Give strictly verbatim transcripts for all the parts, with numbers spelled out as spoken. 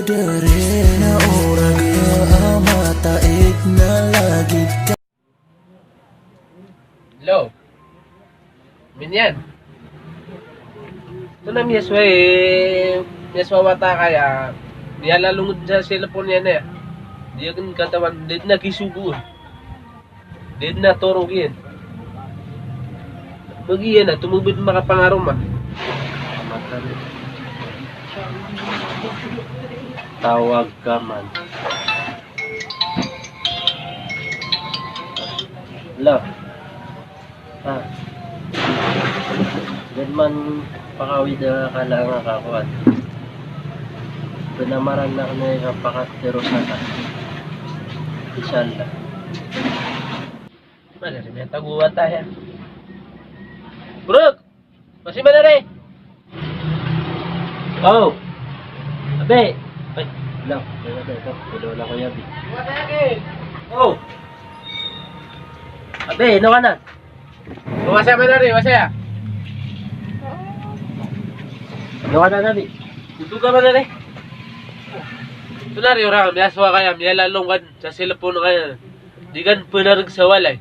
Dere na orag a mataid na lagid ka. Hello. Minyan. Ito na miyasowa, eh, miyasowa wata ka aya. Miyalalong sa cellphone iyan, eh. Di akn katawan, di na kisogo. Di na torog iyan. Bagi iyan a tomobod makapangaroma. Tawag ka man. Hello. Ah. Dn man pakawid a kala nga kakowan. Pnamaran akn a ikapakat tero saka. Inshallah. Mana si miyatago wata aya. Brok! Masi mana re? Oh. Abi. Ay, lang. Wala ko, Abi. Oh. Abi, ino ka nan? Wasa mana re, wasa aya. Ino ka nan, Abi? Ito ka mana re? Ito na re, orang, miyasowa ka aya, miyalalong ka sa cellphone ka aya. Di ka pnarg sa walay.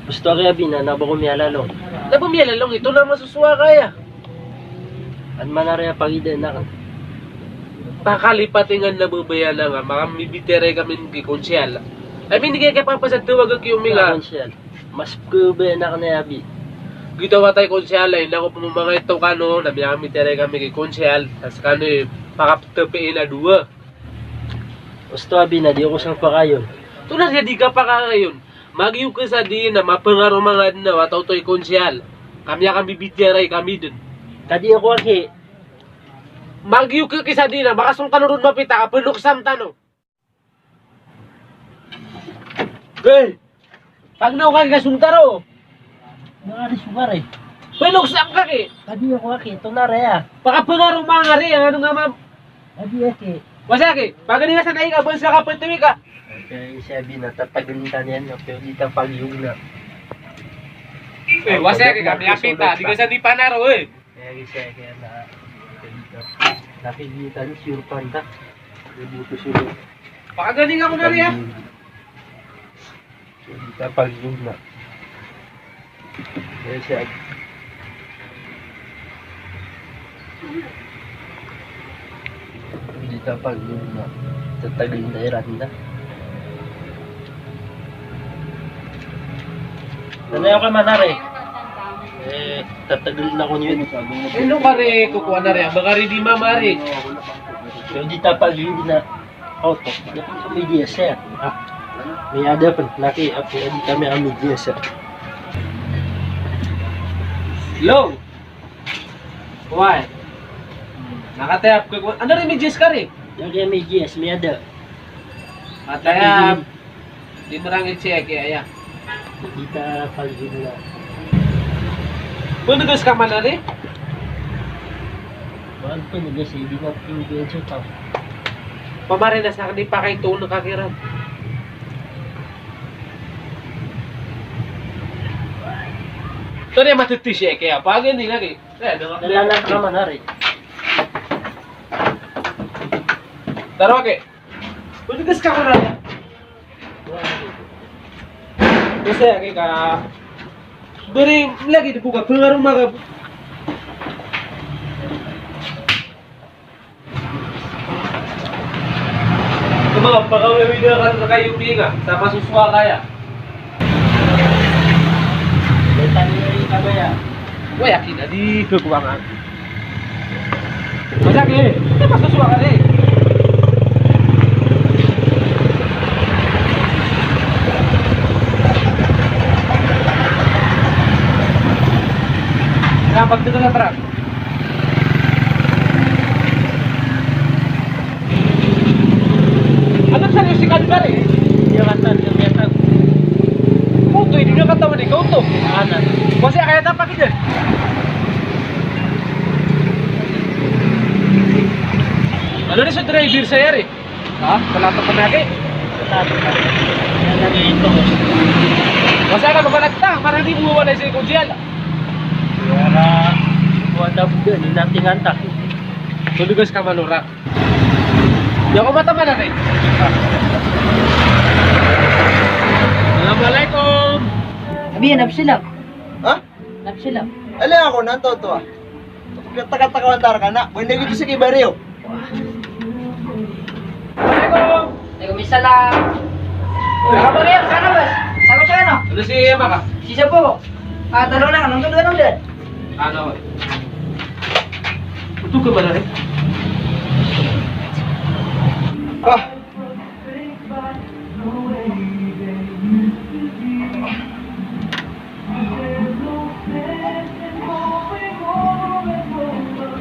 Osto aki, Abi, na ba ko miyalalong? Na ba miyalalong, ito na masosowa ka aya. An mana re a pagidaan akn. Pakalipat ingd na babaya na nga, makamibitiyarai kami ki konsehal. I mean, di ka kiyapapasad tawag aki omi nga. Konsehal. Mas kabayaan akn aya, Abi. Giyoto wata i konsehal, ay, na ko pn mamangay to kano, na miyamitiyarai kami ki konsehal, tas kano, eh, pakaptapin a dowa. Osto, Abi, na di ako sa pakayon. Ito na di ka pakayon. Magiyo ka sa di na mapangaroma nga dn a wata oto i konsehal. Kami a kambibitiyarai kami dn. Ka di ako aki. Magiyo ka ki sa di na makasong tano ron mapita ka pnoksan tano. Hey! Pagnaw ka ki kasong tano. Mangari song ari. Pnoksan ka ki. Ka di ako aki, ito na re aya. Pakapangaroma nga ari, ano nga mam- Adi aki. Wasa aki, pagani nga sa nai ka, bos ka kapatwi ka. Kaya si Abi na tatagin ta niyan, no? Pero di ta pagyog na. Eh, wasa aki, kami apita, di ka sa di panaro, eh. Kaya si Abi na, nakikita ni Sir Panta. Ibuto sila. Pakagani nga ko na riya. Di ta pagyog na. Di ta pagyog na. Yes, sir. Di ta pagyog na. Tatagil na iran na. Ano yung kamana, re? Eh, tatagil na ko niyo. Ino ka, re, kukuha na, re? Baka, re, di mamari. Pero di ta pagyog na. Oto, dapat ka may G S, sir. Ah, may ada pen. Naki, apo, adi kami ang may G S, sir. Hello? Why? Nakatayap ka ko. Ano rin may G S ka rin? Naki may G S, may ada. Katayap. Di marangit siya kaya, ya. Kita pag-ibla. Panagas ka man, ari? Wag panagas, eh, di na panagas ito. Pamari na sa akin, ipakaito na kakiran. Ito na matiti siya kaya, pag hindi lagi. Eh, dalanan ka man, ari. Taro, okay. Pwede ka sa kakurada. Kasi, aki ka, beri lagi di buka, pengaruh maka. Kama, pagawin ka sa kayo, pinga, sa pasuswa kaya. Wai, aki na di kekurangan. Wai, aki, di pasosowa ka di. Na, pagtito na, Frank. Ano sa iyo si Kalbar, eh? Iya, kanta, iya, kanta. Puto, hindi na kanta, wala ikaw to. Ano? Kasi kaya tapag ito. Ano rin sa driver sa yari? Ha? Wala to pamaki? Wala to pamaki. Yan ang ito. Kasi ano ba nagtang? Parang di mo wala sa ikaw diyan. Wala. Wala po din. Natingan ta. Tuloy ka sa Kamalura. Di ako mataman, ate. Assalamualaikum. Abi, napsilam. Ha? Napsilam. Ala ako, nanto to, ah. Takataka wantar ka na. Buwan na gito sa kibariyo. Assalamualaikum. Waalaikumsalam. Kabariyo, sana, bas? Tago siya, no? Ano si Emma ka? Si Sabo. Ah, talo na, anong tuloy, anong dyan? Ano? Ito ka ba na rin? Ah.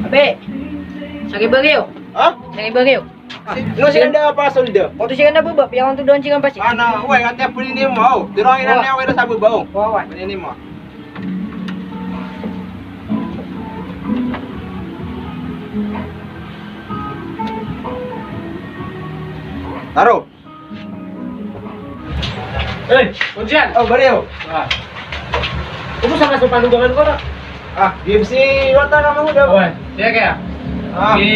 Abe, sa kibariyo. Ha? Sa kibariyo. Ino siran da pasold? Oto siran da baba, piyawanto da siran pasi. Ana, oway, ati a pnini mo, aw. Tiro ang inan niya, oway, da sa baba, aw. Oway. Pnini mo. Taro. Ey, Kunsiyan. O, bariyo. Ah. Kumusta ka so panugangan ko, no? Ah, giyangkai si wata ka mambo da. Oway, sige kaya. Ah. Si,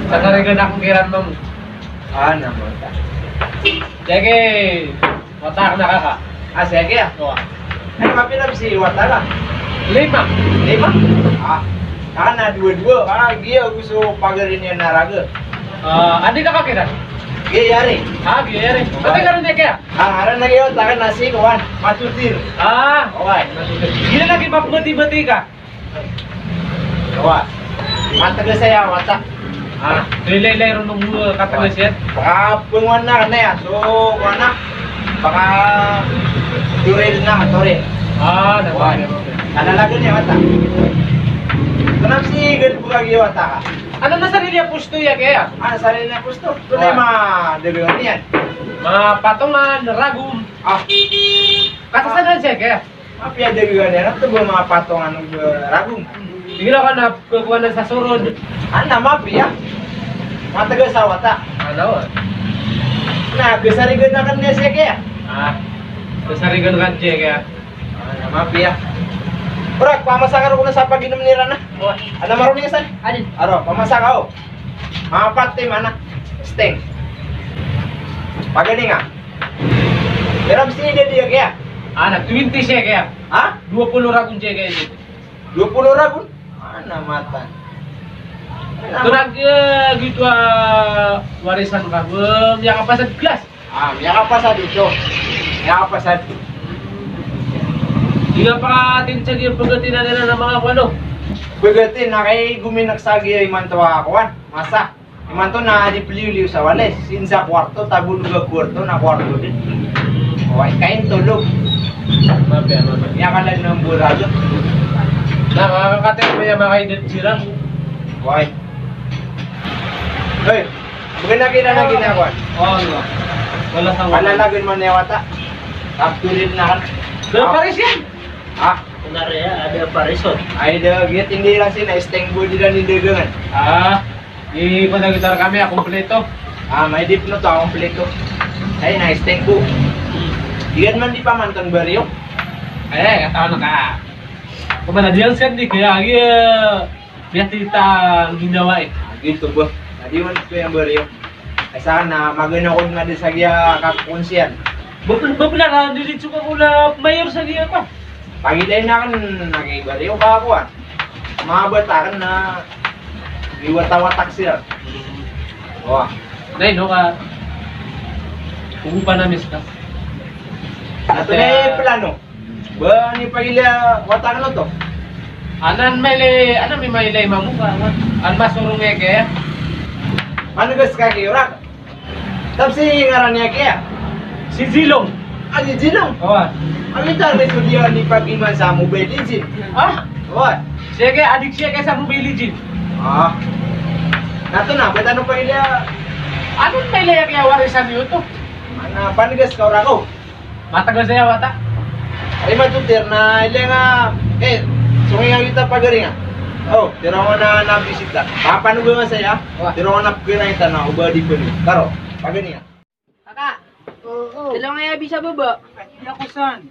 sa karigan akong kiran mambo. Ah, na, wata. Sige. Wata ka na kaka. Ah, sige, ah. Oo. Ay, mapira si wata ka? Lima. Lima? Ah. Ka na dowa-dowa. Ah, giya gusto pagarin iyan na raga. Ah, andi ka kakiran? Giya ari. Ah, giya ari. Ati ka rin kaya? Ah, aran na giya wata ka na si Kuwan. Matutir. Ah. Oway. Giya lagi mapmati-mati ka. Wa. Matagas aya wata. Ah, ilaylay ron o katagasan. Ah, pngowan na kna aya. So, kuwan na. Baka toril na, toril. Ah, na. Wa. Ana lagid aya wata. Kna si gad bukag aya wata ka. Ano na sarili a pusto iya kaya? Ah, sarili a pusto. Ito na ma, dali niyan. Mapatongan, ragum. Ah. Kasasadan siya kaya? Mapiya dagigan iyan, oto ba mapatongan o ba ragum? Tig iyan a kna pkhakowa na sa sorod. Ana, mapiya. Matagas a wata. Ana, wa. Na, kasarigan akn niyan siya kaya. Ah, kasarigan akn siya kaya. Ana, mapiya. Ora, pamasa ka ron sa paginom iran na. Wa. Ana, maroni ka san? Adn. Aro, pamasa ka, o. Mapat tim ana. Sting. Pagari nga. Pira bs i dadi a kaya? Ana, twenty siya kaya. Ha? Dowa polo ragon siya kaya. Dowa polo ragon? Ana, matan. Ana, ito na, eh, gito a warisan ka. Eh, miyakapasad klas. Ah, miyakapasad ito. Miyakapasad. Di nga pakatin sa giya pagatin na nila na mga kuwan, no? Pagatin na kay guminak sa giya imanto a kuwan. Masa. Imanto na di pliyoliyo sa walis. Sin sa kuwarto, tago dowa kuwarto, na kuwarto din. Oway, kain, tolog. Mapiya, mapiya. Miyakalag na mbola. Na, kakakatin ko iya makaidad siran. Oway. Hoy, magana kina na ginawa. O, ano? Wala sa wala. Panalagan man iya wata. Kapturin na kan. Pero pares iyan. Ha? Kunari, ada pares, o. Ay, da, giya tindi iran sii na sting bo di iran dagangan. Ah, di panagitar kami a kompleto. Ah, may di pn oto a kompleto. Ay, na sting bo. Iyan man di pamanton bariyo. Ay, katawan ka. Kumana, diyan siya di kaya, giya, giya tita ginawa, eh. Ah, gito ba? Na di man ko iyan bariyo. Ay, sana, magana ko nga di sa giya kakunsiyan. Bapla, bapla, na, diritso ka ko na mayor sa giya ka. Pagilay na akn, nagibariyo ka ako, ah. Mabat akn na iwata-watak siran. Wa. Nay, no ka. Kukupa na miska. Ato na plano. Ba, ni pagilaya wata kano to? Anan mailay, anan mi mailay mamuka, an masorong eke. Manegas ka ki orak. Tapos si ngaran niya kaya? Si Zilong. Ah, si Zilong? Oo. Ano yung target mo diyan ni pag-iman sa Mobile Legend? Ah? Oo. Siya kaya, adik siya kaya sa Mobile Legend. Ah. Nato na, ba't ano pa ila? Ano pa ila kaya warisan niyo to? Ano, panigas ka orako? Matagas aya wata. Ay, matutir na ila nga, eh, sungi nga kita pagari nga. Oh, tira ko na nabisita. Papanuga nga saya, tira ko na pagari nga kita na ubadi pa niyo. Karo, pagari nga. Kaka. Oo. Dala nga iya bisa baba. Iya ko san?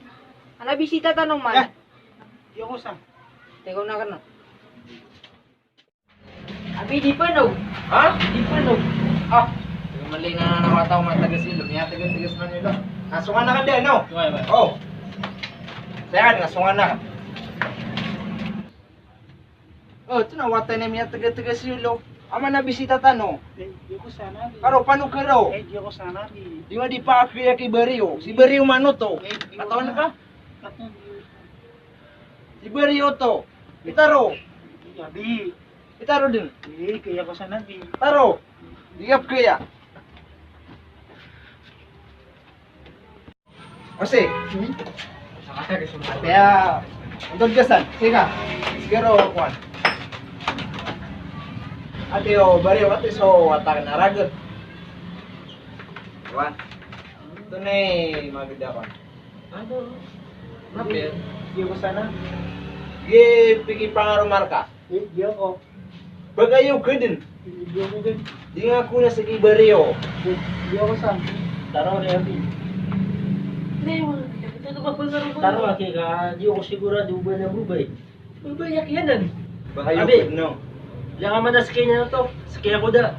Ana bisita tano man. Eh, iya ko san? Teka na kano. Abi, di pn o. Ha? Di pn o. Ah, tig a mali na, na wata o matagas i ilo, miyatagas-tagas man i ilo. Nasongan ka dn, no? Wai, wai. O. Saya, nasongan ka. O, ito na wata na miyatagas-tagas i ilo. Ama na bisita tano. Eh, di ako sana, di. Karo, pano karo? Eh, di ako sana, di. Di nga di pa ako ya ki Bario. Si Bario mano to? Eh, di ako sana. Katawan ka? Katawan, di. Si Bario to. Itaro. Iya, di. Itaro dn. Eh, kaya ko sana, di. Taro. Di ako kaya. Ose. Hmm? Ate, a, ontod ka san? Sige ka. Sige ro, kuan. Ate, o, Bario, ate, so wata ka na raget. Kuan. Ito na i mageda, kuan. Ano? Mapir? Di ako sana. Di, piki pangaromar ka. Eh, di ako. Bagayo ka dn. Di ako dn. Di nga ako na sa ki Bario. Di, di ako sa. Taro, di, abi. Taro, aki ka, di ako sigurado ba na bubay. Bubay, aki anan. Bagayo ka dn, no? Abi. Di nga man na sa kanya to. Sa kanya ko da.